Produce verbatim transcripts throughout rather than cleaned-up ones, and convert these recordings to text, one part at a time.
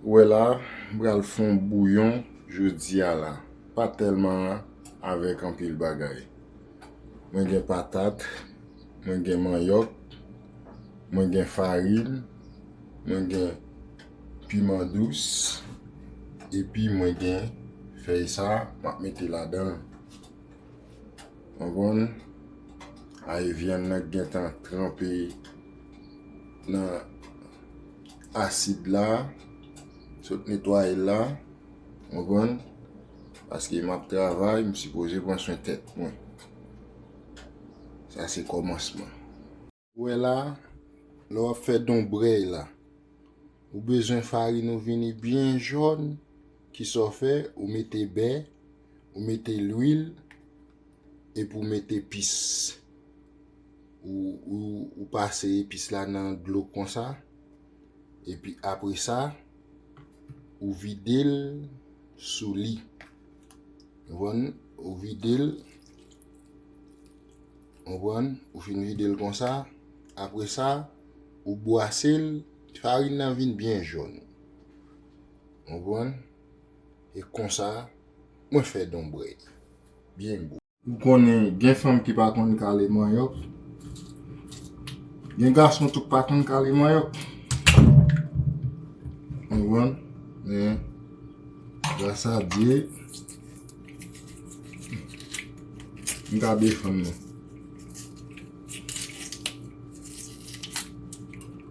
Ou wè la, m pral fè yon bouyon jodi a la. Pa tèlman avèk anpil bagay. Mwen gen patat, mwen gen manyòk, mwen gen farin, mwen gen piman dous, epi mwen gen fèy sa, m ap mete ladan l. Konprann? Ay vyann nan gentan tranpe nan asid la, sot netwaye l la, konprann? Paske m ap travay, m sipoze pran swen tèt mwen. Sa se kòmansman. Ou wè la, lè w ap fè donbrèy la, ou bezwen farin ou vini byen jòn, kisa w fè, ou mete bè, ou mete lwil, epi ou mete epis. Ou, ou, ou pase epis la nan dlo konsa, epi apre sa, ou vide l sou li. Konprann? Ou vide l, konprann? Ou fin vide l konsa. Apre sa, ou bwase l, farin nan vin byen jòn. Konprann? E konsa, mwen fè donbrèy. Byen gwo. Ou konnen, gen fanm ki pa konn kale manyòk. Gen gason tou k pa konn kale manyòk. Konprann? Men, gras a Dye, m ka defann mwen.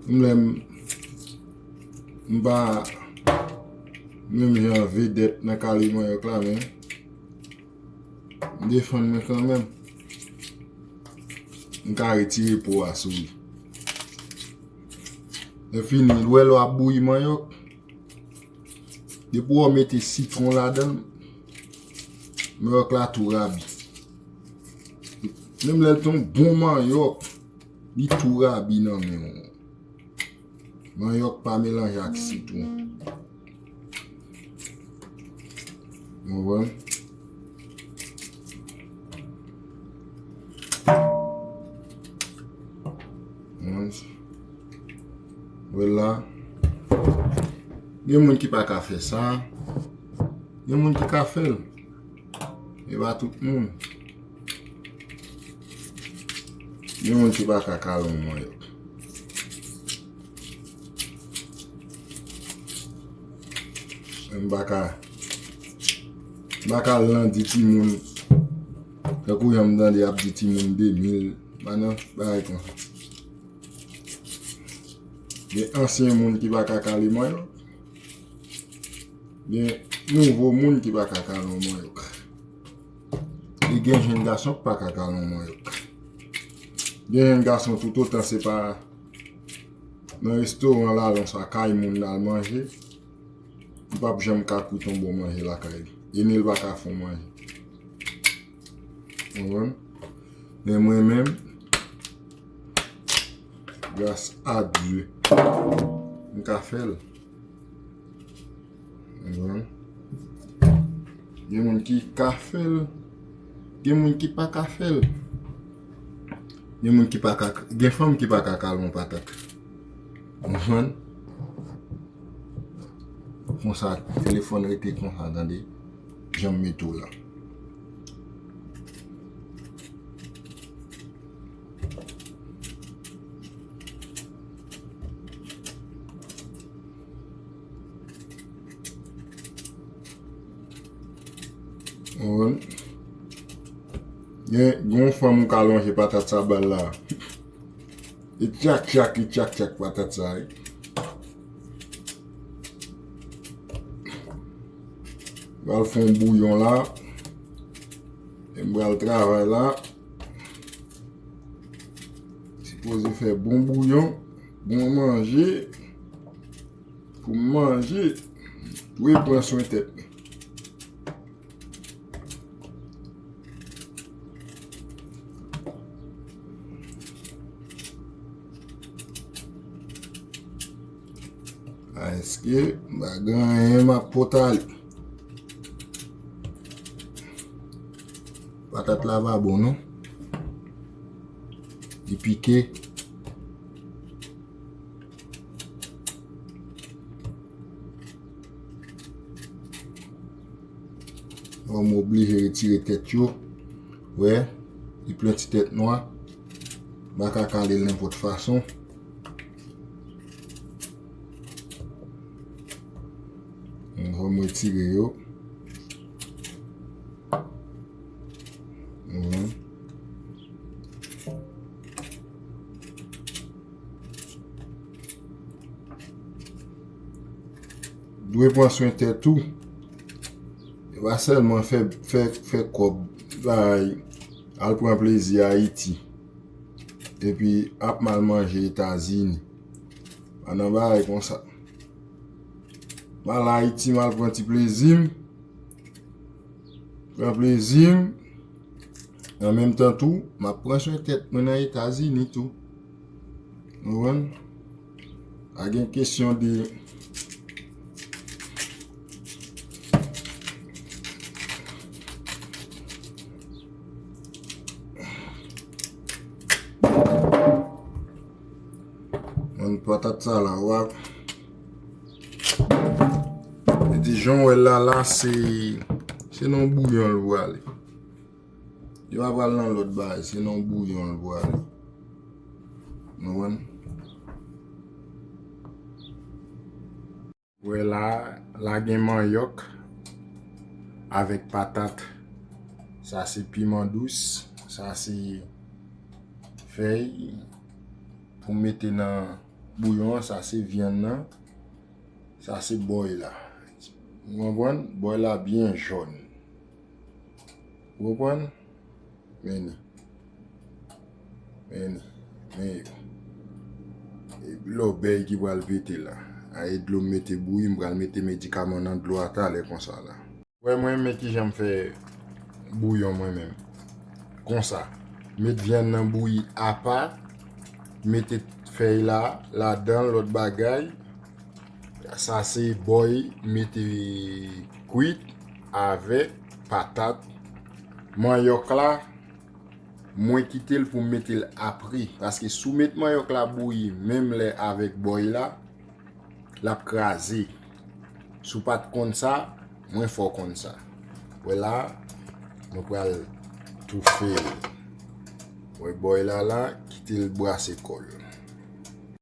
M lè m, m pa menm jan vedèt nan kale manyòk la, men m defann mwen kanmenm. M ka retire po a sou li. Lè fini, lè w ap bouyi manyòk, depi w mete sitwon ladan l, manyòk la tou rabi. Menm lè l te yon bon manyòk, li tou rabi nan men w. Manyòk pa melanje ak sitwon. Ou konprann? Ou konprann? Wè la. Gen moun ki pa ka fè sa. Gen moun ki ka fè l. E pa tout moun. Gen moun ki pa ka kale yon manyòk. M pa ka, m pa ka landi timoun. Tankou jan m tande y ap di timoun de mil, pa nan bagay konsa. Gen ansyen moun ki pa ka kale manyòk. Gen nouvo moun ki pa ka kale yon manyòk. E gen jenn gason ki pa ka kale yon manyòk. Gen jenn gason toutotan se pa nan restoran l al, oswa kay moun l al manje, li p ap janm ka kwit yon bon manje lakay li. E ni l pa ka fè yon manje. Konprann? Men mwen menm, gras a Dye, m ka fè l. Konprann? Gen moun ki ka fè l, gen moun ki pa ka fè l. Gen moun ki pa ka, gen fanm ki pa ka kale yon patat. Konprann? Konsa, telefòn rete konsa, tande. Jan m mete w la. Konprann? Gen, gen yon fanm ou ka lonje patat sa ba l la. E tchak, tchak, e tchak, tchak patat sa, wi. Pral fè yon bouyon la. E m pral travay la. Sipoze fè bon bouyon, bon manje. Pou m manje, dwe pran swen tèt mwen. A, èske m pa gen anyen m ap pote ale? Patat la pa bon, non. Li pike. Fò m oblije retire tèt yo. Wè, li plen ti tèt nwa. M pa ka kale l nenpòt fason. Fò m retire yo. Mhm. Dwe pran swen tèt ou. E pa sèlman fè, fè, fè kòb, bay, al pran plezi Ayiti. Epi ap mal manje Etazini. Pa nan bagay konsa. M al Ayiti, m al pran ti plezi m. Pran plezi m. An menm tan tou, m ap pran swen tèt mwen nan Etazini tou. Ou konprann? Pa gen kesyon de Mwen, patat sa la, w ap. Li di, jan w wè l la, la, se, se nan bouyon l pou ale. Li pa pral nan lòt bagay, se nan bouyon l pou ale. Nou konprann? Wè la, la gen manyòk avèk patat. Sa se piman dous, sa se fèy pou mete nan bouyon an, sa se vyann nan, sa se bòy la. Ou konprann? Bòy la byen jòn. Ou konprann? Men li. Men li. Men yo. E lòbèy ki pral pete la. A, e dlo m mete bouyi, m pral mete medikaman nan dlo a talè konsa la. Wè mwen men kijan m fè bouyon mwen menm. Konsa. Met vyann nan bouyi apa. Mete fèy la, ladan, lòt bagay. Sa se bòy mete kwit avèk patat. Manyòk la, mwen kite l pou m mete l apre. Paske si w met manyòk la bouyi menm lè avèk bòy la, l ap kraze. Si w pa t konn sa, mwen fè w konn sa. Wè la, nou pral toufe l. Wè bòy la la, kite l brase kò l.